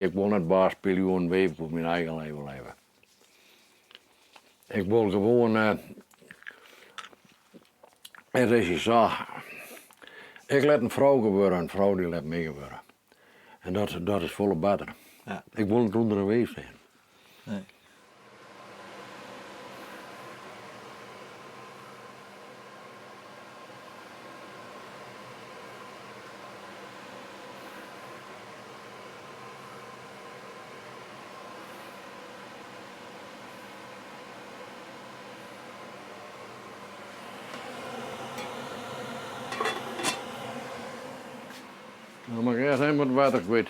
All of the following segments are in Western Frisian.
Ik wol net baas spylje oer in weef, ik wol myn eigen leven leve. Ik wol gewoan, it is sa, ik lit in frou gewurde, in frou dy lit my gewurde. En dat, dat is folle better. Ja. Ik wol net ûnder in weef stean. Nee. Dan moat ik earst even wat wetter kwyt.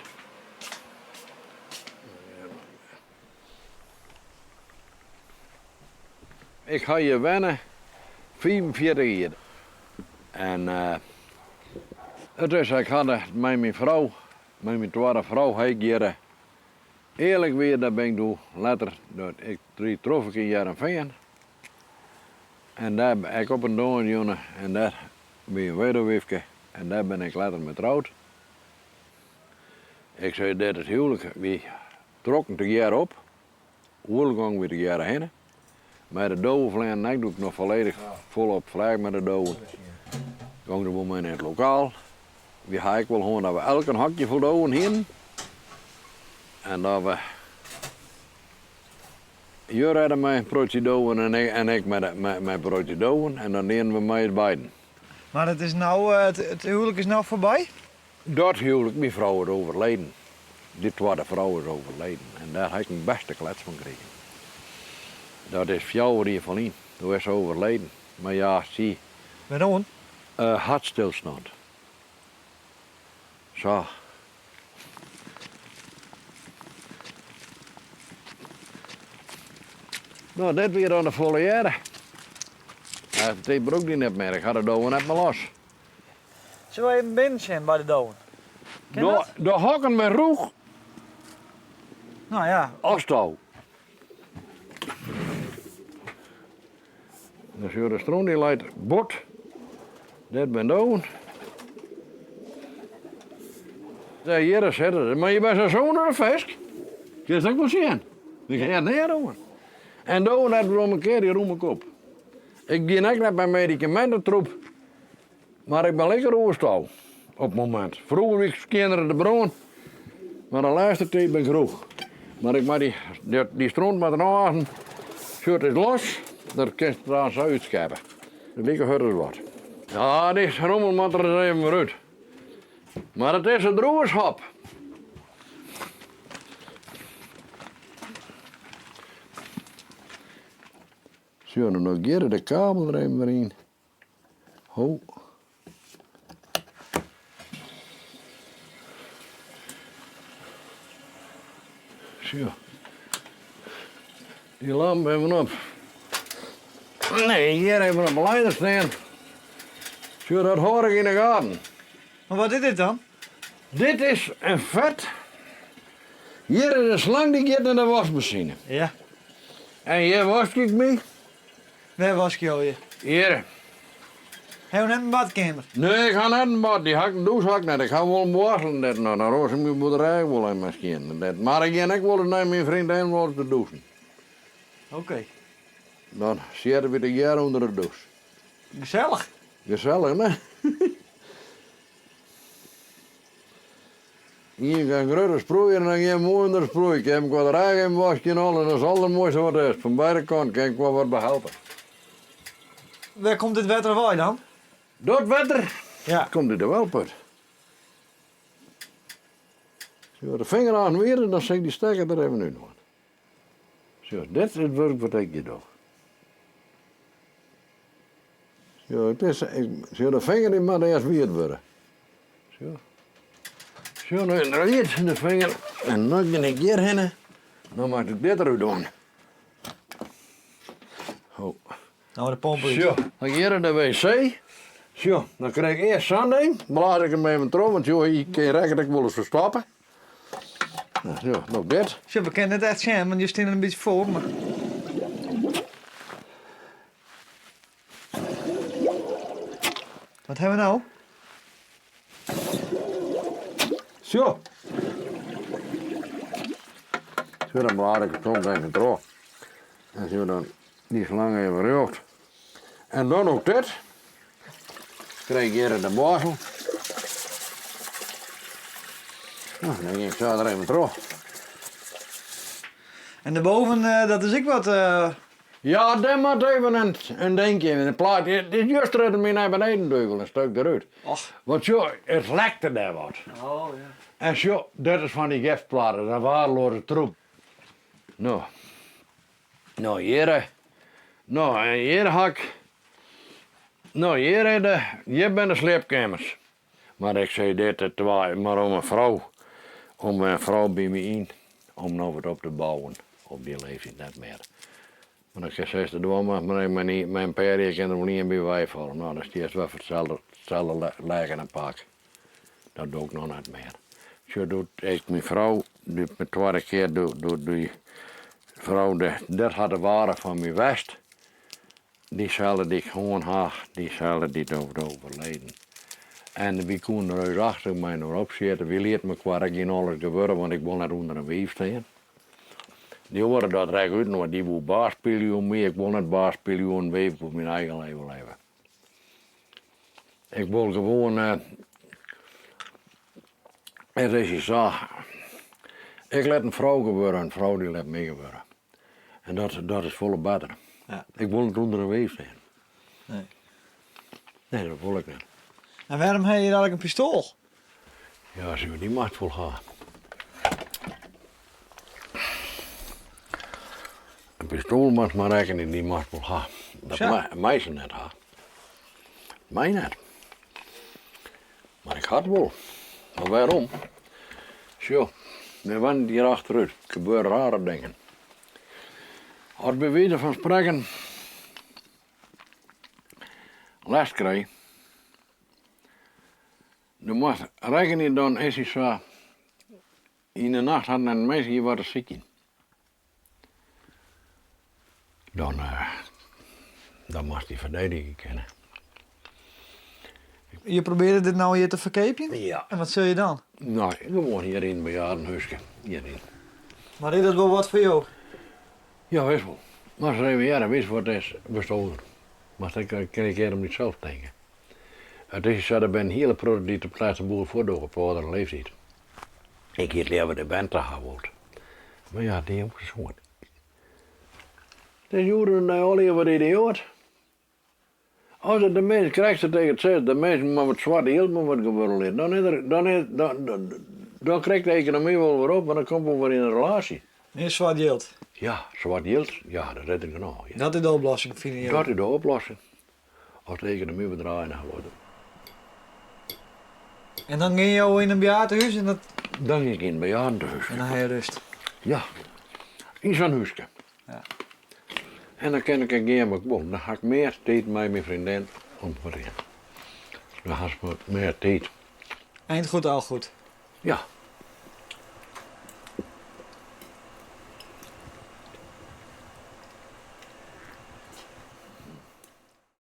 Ik ha hjir wenne 45 jier. En it is, ik ha mei myn frou, mei myn twadde frou ha ik hjir, earlik wier, dêr bin ik doe letter, ik ried trof ik yn Hearrenfean. En dêr bin ik op in dûnsjûn en dêr wie in wedowyfke en dêr bin ik letter mei troud. Ik sei, dit it huwlik, wy trokken tegearre op, oeral gongen wy tegearre hinne. Mei de dowefleanen ek, doe't ik noch folledich folop fleach mei de dowen, gong der wol mei nei it lokaal. Wy ha ek wol hân dat we elk in hokje fol dowen hienen en dat we Hja rêde mei in protsje dowen en ik mei in protsje dowen en dan dienen we mei ús beiden. Mar it is no, it huwlik is no foarby? Dat huwlik, myn frou is overleden. Dy twadde frou is overleden en dêr ha ik in bêste klets fan krigen. Dat is fjouwer jier ferlyn, doe is se overleden. Mar ja, sy. Wêroan? Hartstilstand. Sa. No, dit wie dan de foliêre. Ik brûk dy net mear, ik ha de dowen net mear los. Sille we even binnen sjen by de dowen? Kin dat? De hokken binne rûch. No ja. As tou. Dan sjoch de stront dy leit bot. Dit binne dowen. Dêr hjir sitte se. Mar je binne sa sûnder de fisk. Kinst ek wol sjen. Der gean neat oan. En dowen net werom in kear, dy rûm ik op. Ik gean ek net mei medikamintetroep, mar ik bin lekker oerstou op it momint. Froeger wie ik skjinner de brân, mar de lêste tiid bin ik rûch. Mar ik mei dy, dy stront moat der ôf. Sjoch, it is los, dat kinst der dan sa útskeppe. It like hurd as wat. Ja, dy rommel moat der ris even wer út. Mar it is in droershop. Sjoch, no giet de kabel der even wer yn. Ho. Sjoch. Dy lamp even op. Nee, hjir even op 'e lider stean. Sjoch, dat hâld ik yn 'e gaten. Mar wat is dit dan? Dit is in fet. Hjir is in slang dy giet nei de waskmasine. Ja. En hjir wask ik my. Wêr waskje jo je? Hjir. Ha jo net in badkeamer? Nee, ik ha net in bad. Dy ha ik, in dûs ha ik net. Ik ha wol in boarstel en dit en dat. Dan roas ik myn boerderij wol even mei skjin en dit. Mar ik gean ek wolris nei myn freondin wolris te dûsen. Oké. Dan sitte wy tegearre ûnder de dûs. Gesellich. Gesellich, ne? Ien kan grutte sproeier en dan gean moai ûnder de sproei. Kin ik wat rêch even waskje en alles. Dat is aldermoaiste wat is. Fan beide kanten kin ik wol wat behelpe. Wêr komt dit wetter wei dan? Dat wetter Ja. komt út de welput. As de finger oan wie, dan sil ik dy stekker der even út dwaan. Sjoch, dit is it wurk wat ik hjir doch. Sjoch, it is, ik, sjoch, de finger dy moat earst wiet wurde. Sjoch. Sjoch, no is de finger en no gean ik hjir hinne. No moat ik dit derút dwaan. Ho. Nou de pomp út. Sjoch, dan hjir in de wc. Sjoch, dan krijg ik earst sa'n ding. Blaas ik him even troch, want sjoch, hy kin rekket ek wolris ferstoppe. Nou, sjoch, noch dit. Sjoch, we kinne net echt sjen, want je steane in bytsje foar, mar. Wat hawwe we no? Sjoch. Zo, dan blaad ik het soms even troch. En zo dan die slang even rjocht. En dan ook dit. Krijg ik hier de borstel. Nou, dan ging ik zo er even troch. En derboven, dat is ek wat. Ja, dêr moat even in dinkje yn. In plaat. It is juster it my nei beneden duvel, in stuk derút. Och. Want sjoch, it lekte dêr wat. Oh ja. En sjoch, dit is fan dy gipsplaten, dat waardeloaze troep. No, no hjir, no en hjir ha ik, no hjir is de, hjir binne de sliepkeamers. Mar ik sei dit te twa, mar om in frou, om in frou by my yn, om no wat op te bouwen, op dy leeftiid net mear. Mar dan kin seis de dwaan, mar mei in pear jier kin der wol ien by weifalle. No, dan stiest wer foar itselde lêgen en pak. Dat doch ik noch net mear. Sjoch, doe't ik myn frou, de twadde kear, doe dy frou, dat hat de waarde fan my west. Dyselde dy't ik hân ha, dyselde dy't overleden. En wy koenen reusachtich mei inoar opsjitte. Wy lieten mekoar ek gjin alles gewurde, want ik wol net ûnder in wiif stean. Dy oare dat rek útinoar, dy woe baas spylje oer my. Ik wol net baas spylje oer in wiif, ik wol myn eigen leven leve. Ik wol gewoan, it is sa, ik lit in frou gewurde, in frou dy lit my gewurde. En dat, dat is folle better. Ja. Ik wol net ûnder in wiif stean. Nee. Nee, dat wol ik net. En wêrom ha je hjir eigentlik in pistoal? Ja, se dy moat wol ha. In pistoal moat mar rekkenje, dy moat wol ha. Dat Sa. mei se net ha. Mei net. Mar ik ha it wol. Mar wêrom? Sjoch, wy wennen hjir achterút. Der gebeure rare dingen. As by wize fan sprekken lêst krij, dan moatst rekkenje, dan is hy sa. Yn de nacht hat in minsk hjir wat te sykjen. Dan, dan moatst dy ferdedigje kinne. Je probearje dit no hjir te ferkeapjen? Ja. En wat sil je dan? No, gewoan hjir yn it bejaardenhúske. Hjiryn. Mar is dat wol wat foar jo? Ja, wis wol. Moatst ris even hearre, witst wat is bestoarn. Moatst ek in kear om dysels tinke. It is sa, der binne in hiele protte dy't op 't lêste boel fuortdogge op âldere leeftiid. Ik hie it leaver de bern ta ha wold. Mar ja, dy ook soan. Het is hjoed nei allegear wat idioat. As it de mins krijgt ze tegen het zes, de mens mei wat swart jild mar wat gewurde lit, dan is der, dan is, dan, dan, dan krijgt de ekonomy wol wer op, want dan komt wol wer yn in relaasje. Mear swart jild. Ja, swart jild, ja, dat is der genôch. Ja. Dat is de oplossing, fine jo? Dat is de oplossing. As de ekonomy wat draaien ha wol. En dan gean jo yn in bejaardehûs en dat. Dan gean ik yn in bejaardehûs. En dan ha je rêst. Ja, yn sa'n húske. Ja. En dan kin ik ek gean wat ik wol. Dan ha ik mear tiid mei myn freondin om te rinnen. Dan hast wat mear tiid. Eind goed, al goed. Ja.